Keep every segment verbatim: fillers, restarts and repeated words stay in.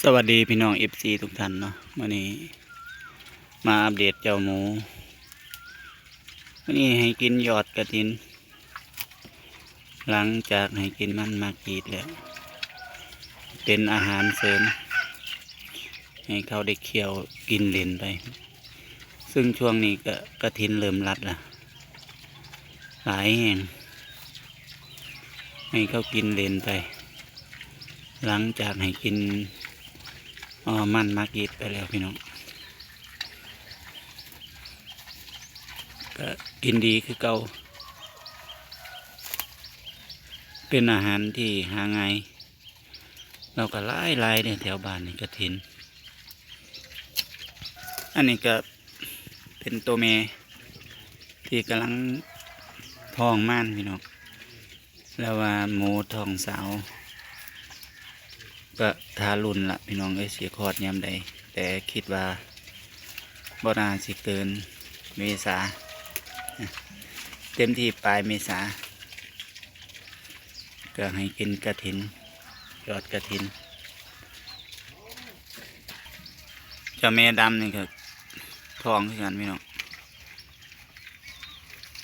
สวัสดีพี่น้อง เอฟซี ทุกท่านเนาะ มื้อนี้มาอัปเดตเจ้าหมู มื้อนี้ให้กินยอดกระถิน หลังจากให้กินมันหมากอีดแล้ว เป็นอาหารเสริม ให้เขาได้เคี้ยวกินเล่นไป ซึ่งช่วงนี้ก็กระถินเริ่มรัดละ หลายแห่ง ให้เขากินเล่นไป หลังจากให้กิน เอ่อ มันหมากอีดไปแล้วพี่น้อง ก็กินดีคือเก่า เป็นอาหารที่หาง่าย เราก็หลายๆ เนี่ยแถวบ้านนี่กระถิน อันนี้ก็เป็นตัวแม่ที่กำลังท้องม่านพี่น้อง แล้วว่าหมูท้องสาว ก็ทารุณละพี่น้องเอ้ย สิคลอดยามใด แต่คิดว่าบ่น่าสิเกินเมษา เต็มที่ปลายเมษา ก็ให้กินกระถิน ยอดกระถิน เจ้าแม่ดำนี่ก็ท้องคือกันพี่น้อง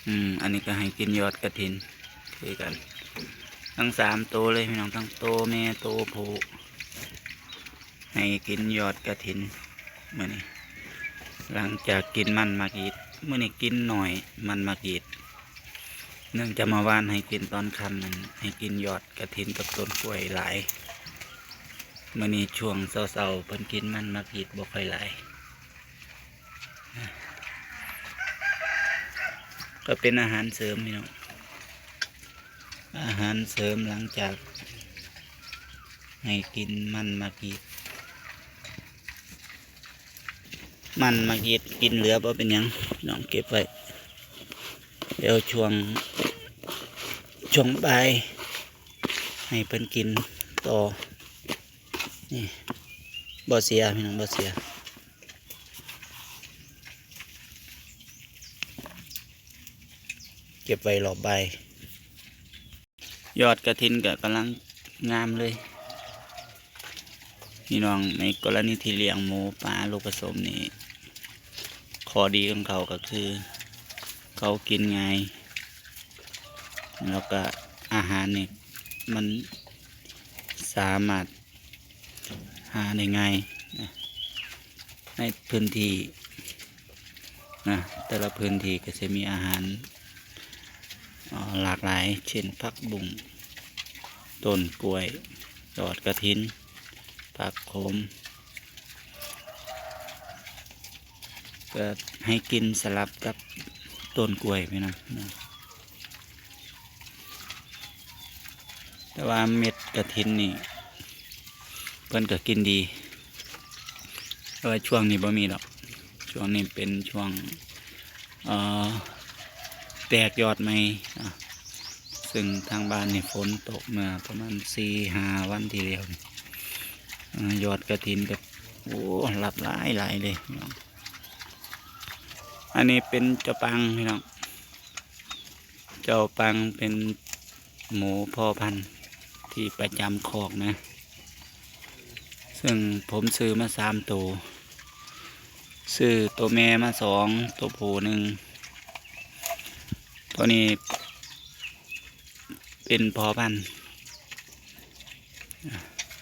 อืม อันนี้ก็ให้กินยอดกระถินคือกัน ทั้งสามตัวเลยพี่น้อง ทั้งตัวแม่ตัวผู้ ให้กินยอดกระถินมื้อนี้ หลังจากกินมันหมากอีด มื้อนี้กินหน่อยมันหมากอีด เนื่องจากเมื่อวานให้กินตอนค่ำนั่น ให้กินยอดกระถินกับต้นกล้วยหลาย มื้อนี้ช่วงเช้าๆ เพิ่นกินมันหมากอีดบ่ค่อยหลาย ก็เป็นอาหารเสริมพี่น้อง อาหารเสริมหลังจากให้กินมันหมากอีด มันหมากอีดกินเหลือบ่เป็นหยัง น้องเก็บไว้ เดี๋ยวช่วง ช่วงบ่าย ให้เพิ่นกินต่อ นี่ บ่เสียพี่น้อง บ่เสีย เก็บไว้รอบบ่าย ยอดกระถินก็กำลังงามเลย พี่น้อง ในกรณีที่เลี้ยงหมูปลาลูกผสมนี่ ข้อดีของเขาก็คือ เขากินง่าย แล้วก็อาหารนี่มันสามารถหาได้ง่ายนะ ในพื้นที่นะ แต่ละพื้นที่ก็จะมีอาหาร เอ่อ หลากหลาย เช่น ผักบุ้ง ต้นกล้วย ยอดกระถิน ผักโขม ก็ให้กินสลับกับต้นกล้วยไปนำนะ แต่ว่าเม็ดกระถินนี่ เพิ่นก็กินดี แต่ว่าช่วงนี้บ่มีดอก ช่วงนี้เป็นช่วง เอ่อ แตกยอดใหม่ อ่ะ ซึ่งทางบ้านนี่ฝนตกเมื่อประมาณสี่ห้าวันที่แล้วนี่ เอ่อ ยอดกระถินก็ โอ้ รับหลายหลายเลยพี่น้อง อันนี้เป็นเจ้าปังพี่น้อง เจ้าปังเป็นหมูพ่อพันธุ์ที่ประจำคอกนะ ซึ่งผมซื้อมาสามตัว ซื้อตัวแม่มาสอง ตัวผู้หนึ่ง ตัวนี้เป็นพ่อพันธุ์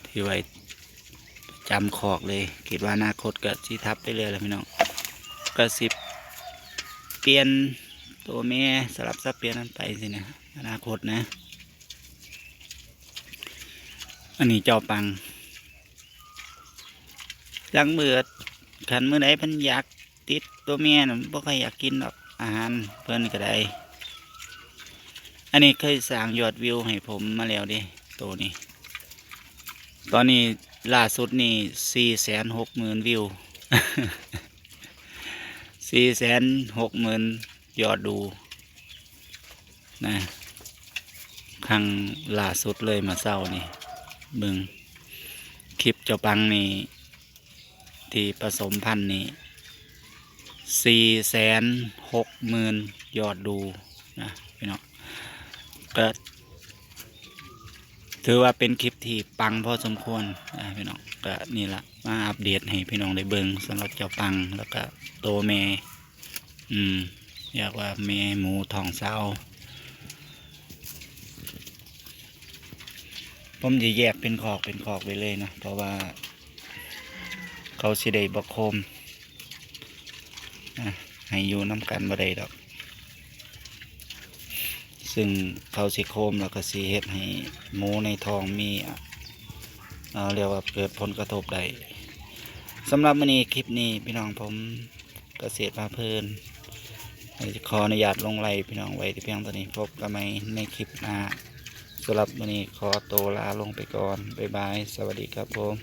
ที่ไว้ประจำคอกเลย คิดว่าอนาคตก็สิทับไปเรื่อยแหละพี่น้อง ก็สิเปลี่ยนตัวแม่สลับสับเปลี่ยนกันไปสินะ อนาคตนะ อันนี้เจ้าปัง หลังมื้อ คันมื้อใดเพิ่นอยากติดตัวแม่น่ะ บ่ค่อยอยากกินดอก อาหารเพิ่นก็ได้ อันนี้เคยสร้างยอดวิวให้ผมมาแล้วเด้ ตัวนี้ ตอนนี้ล่าสุดนี่สี่แสนหกหมื่นวิว สี่แสนหกหมื่นยอดดูนะ ครั้งล่าสุดเลยมาเช้านี่ เบิ่งคลิปเจ้าปังนี่ ที่ผสมพันธุ์นี่ สี่แสนหกหมื่นยอดดูนะพี่น้อง ก็ ถือว่าเป็นคลิปที่ปังพอสมควร อ่า พี่น้อง ก็นี่ละ มาอัปเดตให้พี่น้องได้เบิ่งสำหรับเจ้าปัง แล้วก็โตแม่ อืม เรียกว่าแม่หมูท้องเซา ผมจะแยกเป็นคอกเป็นคอกไปเลยเนาะ เพราะว่า เขาสิได้บ่โคม อ่ะ ให้อยู่นำกันบ่ได้ดอก ซึ่งเขาสิโคมแล้วก็สิเฮ็ดให้หมูในท้องมี อ่ะ เอา เรียกว่าเกิดผลกระทบได้ สำหรับมื้อนี้คลิปนี้พี่น้องผมเกษตรพาเพลิน ขออนุญาตลงไลฟ์พี่น้องไว้แต่เพียงเท่านี้ พบกันใหม่ในคลิปหน้า สำหรับมื้อนี้ขอตัวลาลงไปก่อน บ๊ายบาย สวัสดีครับผม